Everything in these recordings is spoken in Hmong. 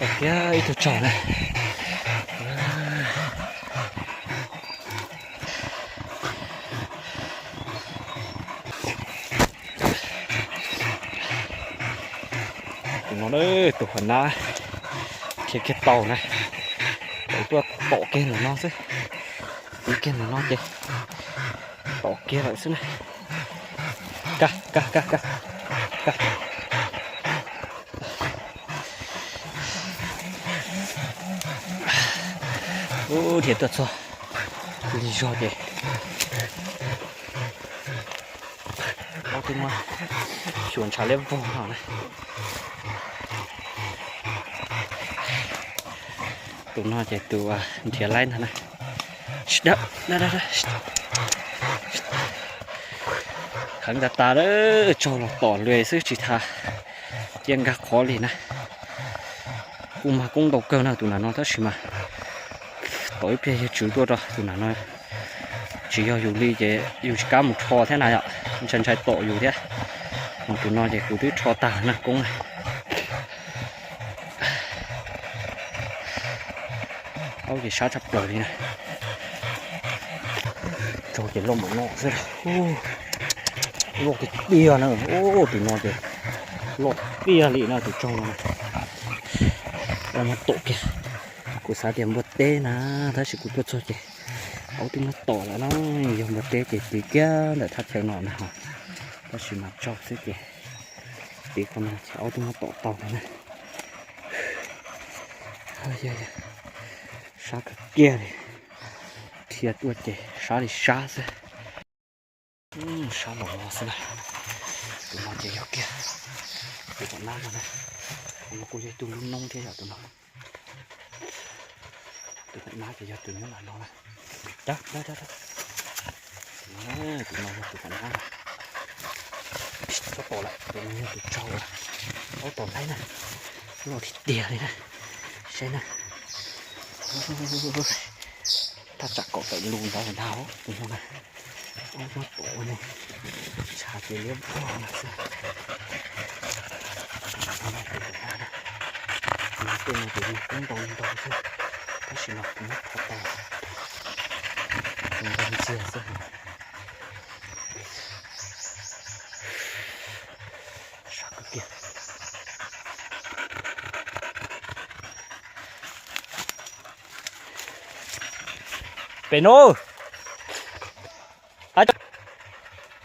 Thiab ib tug tsaug na. Tus no, tus huas nab khiav kiag tau na. Tau tuaj tom kiag ntawm no xwb. Tib kiag ntawm no ces tom kiag lawm xwb na. Ka ka ka ka ka. Ub, dhia tuaj txog lig zog ces ob tug muab xyuas ntshav liab vog no na. Tus no ces tus nrhiav laib ntag na. Heev tas tas, tsaug los tom lawm xwb tsis tas cia nkag qhov li na. Kuj mag koob ntau kawg na tus nam no tab sis mas tom ib pliag yawg tswv tuaj rau tus nam no. Tsis yog yus li ces yus tsis kam mus rho thiab na yom, ntshai ntshai tom yus thiab. Ho tus no ces kuv twb rho tag na koob na. Aub ces sab tshaj plaws li na. Tsaug ces loj npaum no xwb. Loj tiag tiag na, tus no ces loj tiag li na tus tsaug no. Aub muab tom kiag. Kuv xav tias npua teb na, tab sis kuv tuaj txog ces aub twb muab tom lawm na. Yog npua teb ces tiv kiag ntawm thaj chaw no na. Tab sis mas tsaug xwb ces tiv qhov no ces aub twb muab tom tau lawm na. Sab kawg kiag li. Dhia tuaj ces sab li sab xwb. Sab npaum no xwb na. Tus no ces yog kiag tus tom nab no na. Tus no kuj yog ib tug lub noob thiab yom tus no. Tus tom nab ces yog tus nyob nram no na. Tus no yog tus tom nab na. Txhob tom lawm, tus no yog tus tsaug. Aub tom laib na. Loj tiag tiag li na. Saib na. Thaj tsam kaum tawm lus ntawd ntag tus no na. Aub muab tom ua ne, ntshav ces liab vog no xwb. Tej no ces mag koob ntau ntau xwb, tab sis mas kuv muab rho tau, ntau ntxiag xwb. Sab kawg kiag. Pem no.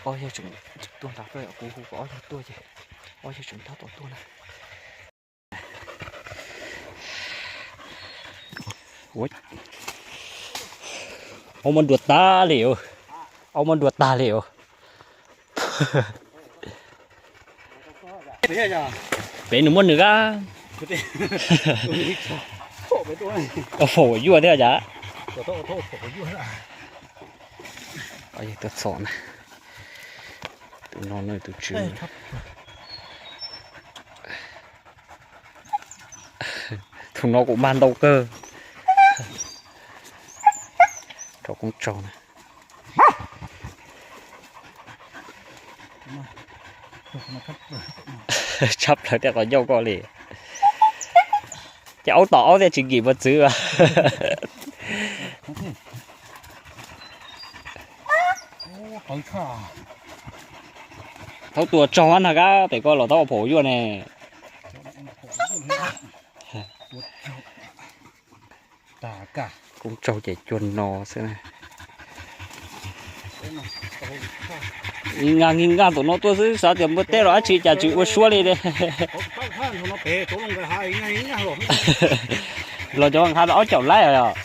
Ob yawg tseem tuaj nrad, kuv hu kom ob yawg tuaj ces ob yawg tseem tab tom tuaj na. Aub muab nrua tag li, aub muab nrua tag li os. Pem nws muab nws a. Phom yuaj thiab cas. Tuaj txog na. Tus no tus tswv. Tus no kuj mag ntau kawg. Rau koob tsaug na. Tshab plaws tej qhov ncauj koj li. Ces aub tom aub thiaj tsis nkim npua txwv. Thaub tua tsaug na kab pem koj los thaub ua phom yuaj ne. Koob tsaug ces cuag no xwb na. Nkag nkag tus no tuaj xwb, xav tias npua teb los dab tsi cas tsis ua suab li ne. Los cov nqa aub caum laib os.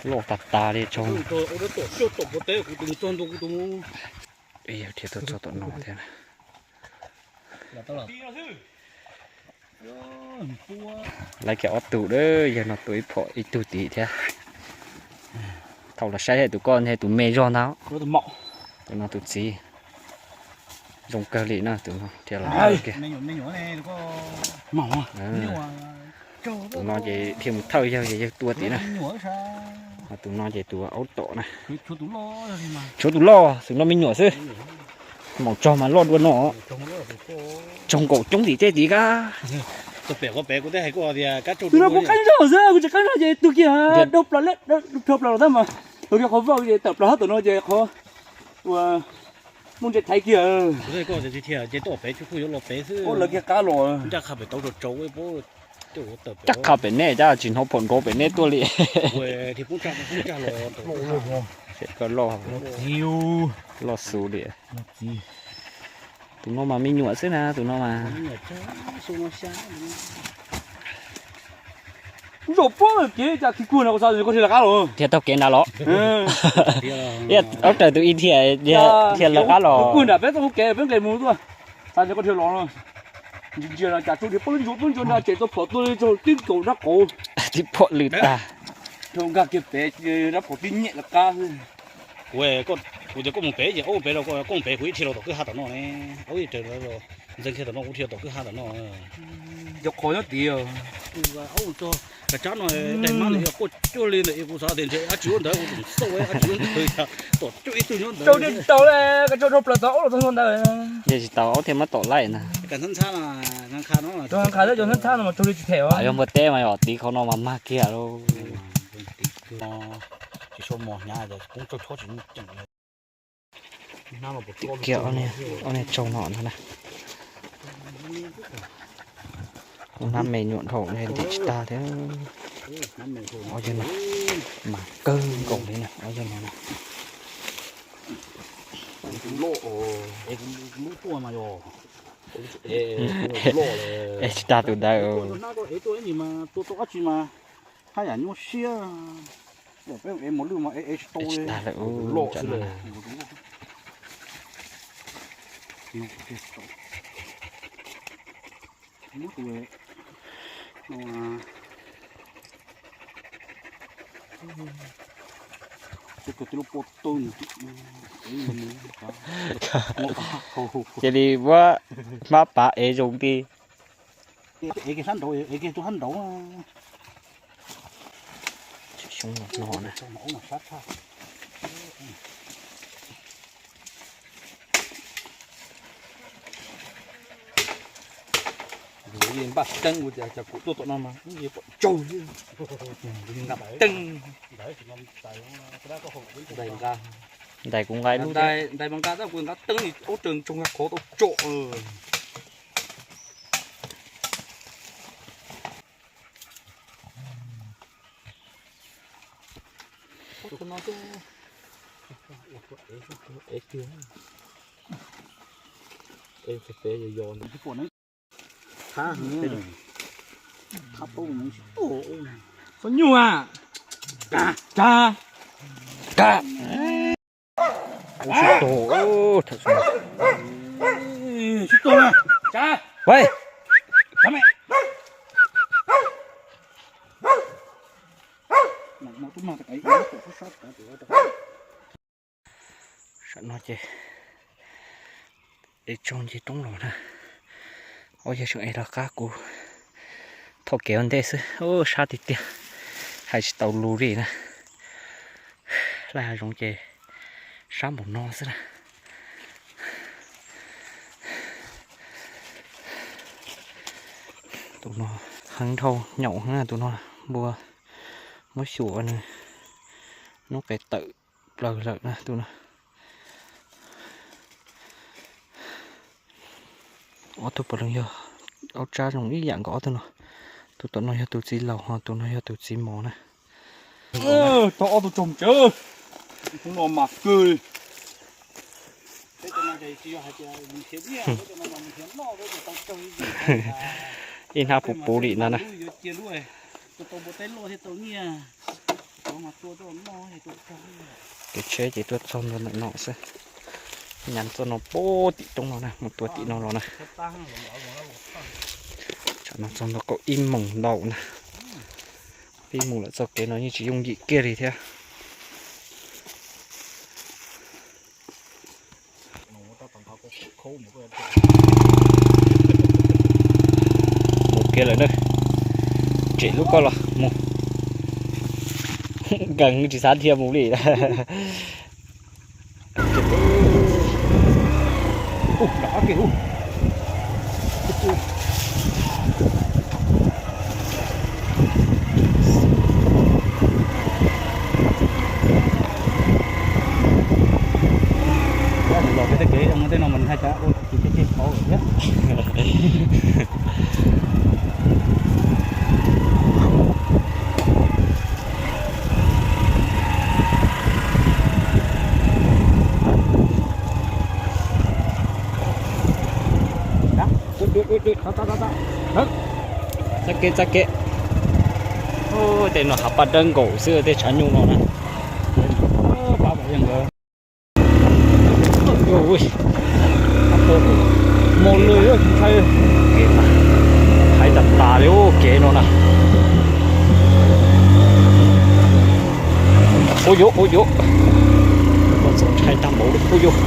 Loj tas tas li tsaug. Dhia tuaj txog tom no thiab. Laiv kiag ob tug, yawg no tua ib phom ib tug tim thiab. Thaum los saib tus koj nthe tus me zog ntag. Tus no tus txiv zoo kawg li na, tus no thiaj los kiag. Tus no ces thiaj mus thawj yawg ces yawg tua tim na. Tus no ces tus aub tom na. Tshuav tus loj, tus no me nyuam xwb. Maum tsog mas loj dua no. Tsog nkaum coob tim tej tid kab. Tus no kuv qab zog xwb, kuv tsis qab zog ces tus kiag dhau plaws, dhau plaws los tab mas tus kiag qhov vaj ces tawm plaws hab tom no ces qhov ua muaj ntse thaiv kiag. Lawv kiag qab los. Caj qha pem nej, caj tsis hnov phom nrov pem nej tuaj li. Loj, loj xus li. Tus no mas me nyuam xwb na, tus no mas. Zaum puag kev cas khi kuag no, koj xav koj thiaj lawv qab los? Thiaj taug kev nrad los? Ob raws tus ib thiaj, thiaj lawv qab los. Kuag nram peb txoj kev peb nqes mus tuaj, xav koj thiaj los no. Ntsia ntsia no cas tsuas dhia poob lub ntsuab poob ntsuab nrad ces tau phom tuaj li tib kaum rab qauv. Tib phom lwm tag. Rau nkag kiag pem rab phom tib nyem lawv qab xwb. Kuv, kuv tias koj mus pem ces koj mus pem rau, koj mus pem kuv ib thiaj los tom kwj ha tom no ne. Ntxeev kiag tom no kuv thiaj tom kwj ha tom no. Cov qhov nyob tid. Kav tsab no daim mab ntawd yog quaj cuag li ntawd kuv xav tias ntshe dab tsi ua ntawd, kuv tus xauj dab tsi ua ntawd, tom cuag ib tug nyob ntawd. Tsaug dej tsis tau le, koj tsaug rau plaws tau ob los txog ntawd. Ntshe tsis tau, ob thiaj muab tom laij na. Rau nkhav xwb, cov nkhav xwb no mas tsaug li tsis them os. Yog npua teb mas yog tiv qhov no mas mag kiag lauj. Kiag ob niag tsaug no ntag na. Kuv hnab me nyuam dhau ntim tsis tag thiab. Ob yawg no mas kawg nkaus li na, ob yawg no na. Es tsis tag tus ntawd. Haj yam nyuaj siab. Peb ev mos lwj mas ev tsis tau li. Loj xwb lawm. Muab tus no, tus kawg tij lub pob tw. Cia li muab hmab pav ev zoo ti. Ev kiag sab nraud, ev kiag tus sab nraud. Xyoob no na. Npaj teeb ua cas kuv tuaj tom no mas pom tsaug xwb. Nqa teeb. Ntais kuv nqa ib lub. Ntais mas nqa tab kuv nqa teeb ub raws ntsoog nqa qhov tau tsom. Qhov nyuj a. Ka. Sib tog, sib tog na. Ka. Ua. Sab no ces ev tsaug nce roob los na. Ob yawg tseem ev los qab kuv thauj kev ua ntej xwb. Sab tiag tiag, hais tsis tau lus li na. Laj hav zoov ces sab npaum no xwb na. Tus no heev dhau, nyaum heev tus no, npua muab xyuas nws hnub qes tawm plaws lawm na tus no. Ob tug puav leej yog aub tsab zoo ib yam nkaus ob tug no. Tus tom no yog tus txiv laus ho tus no yog tus txiv mos na. Tau ob tug tsaug ntawd, hnub no mas kawg li. Ib hnab puv puv li no na. Kev tsheb ces tuaj txog ntua ntawm no xwb. Nyas txoj no puag tim roob no na, mus tua tim no los na. Tsam no txog ntua kaum ib moos ntau na. Peb mus lawm txoj kev no yeej tsis yooj yim kiag li thiab. Mus kiag lawm na. Tsem lub koj los mus. Nkees tsis xav dhia mus li. Ub, nram qab kev ub. Los peb tej kev tej no mas hais tias ua tsis tej kev qhov thiab. Txaj kev, txaj kev. Tej no hav paj dawb nkaus xwb tej tshav nyuj no na. Mus lawm, kev mas hais tas tas li ub kev no na. Ub yuav, ub yuav, txaus ntshai tag npaum li ub yuav.